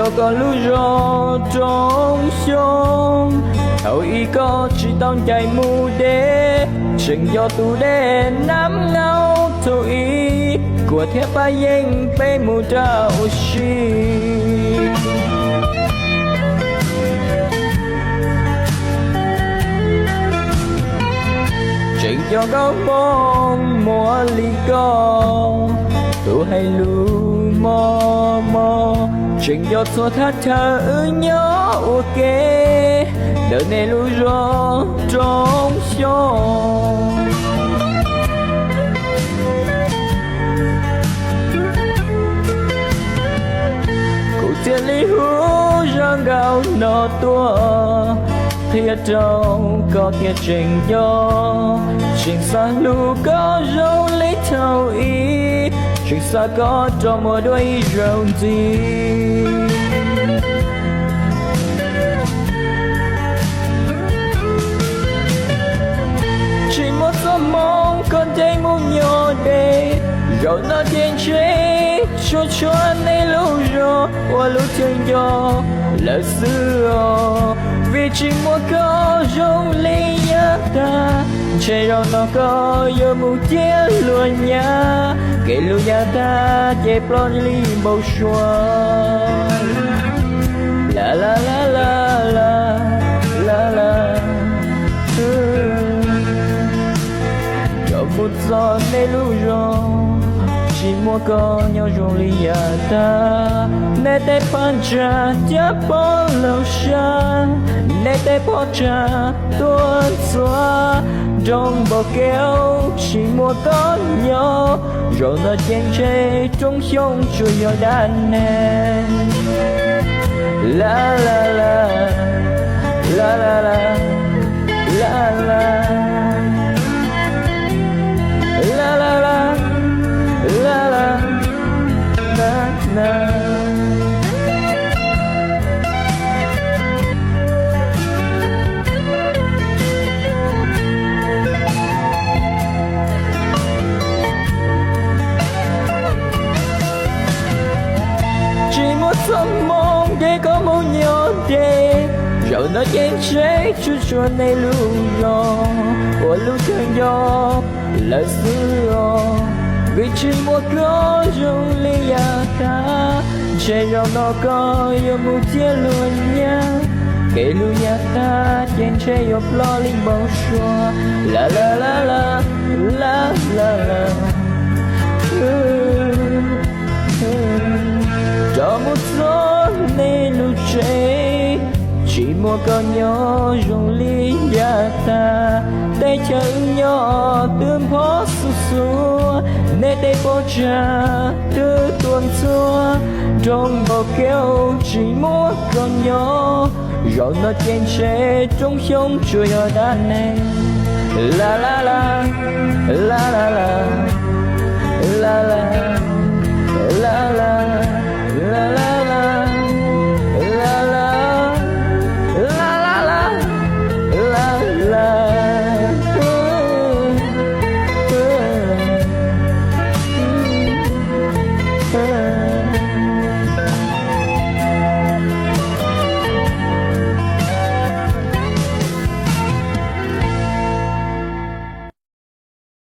Koj lub zos Roob Xyooj, thaum ub koj tsis tau ncaim mus deb, tseem yog tus dej Nab Ngau thaum ub, Kuam thiab Paj Yeeb peb mus rau ua si. Tseem yog nkauj Hmoob muaj li koj, tus hais lus mos mos, tseem yog txhua thaj chaw wb nyob ua ke, ntawm nej lub zos Roob Xyooj. Kuv thiaj li hu zaj nkauj no tuaj qhia rau koj tias tseem nco, tseem xav hlub koj zoo li thaum ub, tseem xav koj rov mus dua ib zaug ntxiv. Tsis muaj txoj hmoo koj nce mus nyob deb, zaum no ces ntshe tsuas tshuav nej lub zos ua lub chaw nco lawm xwb os. Vim tsis muaj koj zoo li yav tag, ntshe zaum no koj yuav mus ciaj luag nyab, kev hlub yav tag ces ploj li npau suav. La la la la la la la. Rov mus txog nej lub zos, tsis muaj koj nyob zoo li yav tag. Nej tej phab ntsa cab pov laug sab, nej tej phab ntsa tuaj ntxhua, nroo npaum kev tsis muaj koj nyob. Zaum no ces ntshe Roob Xyooj tsuas yog dab neeg. La la la, la la la, la la, la la la, la la, na na. Tsis muaj txoj hmoo nce koj mus nyob deb, zaum no ces ntshe tsuas tshuav nej lub zos ua lub chaw nco lawm xwb os. Vim tsis muaj koj zoo li yav tag, ntshe zaum no koj yuav mus ciaj luag nyab, kev hlub yav tag ces ntshe yuav ploj li npau suav. La la la la, la la la. Rov mus txog nej lub tsev, tsis muaj koj nyob zoo li yav tag. Teb chaws wb nyob twb nphob xuj xuav, nej tej phab ntsa twb tuaj ntxhua, nroo npaum kev tsis muaj koj nyob. Zaum no ces ntshe Roob Xyooj tsuas yog dab neeg. La la la, la la la, la la, la la.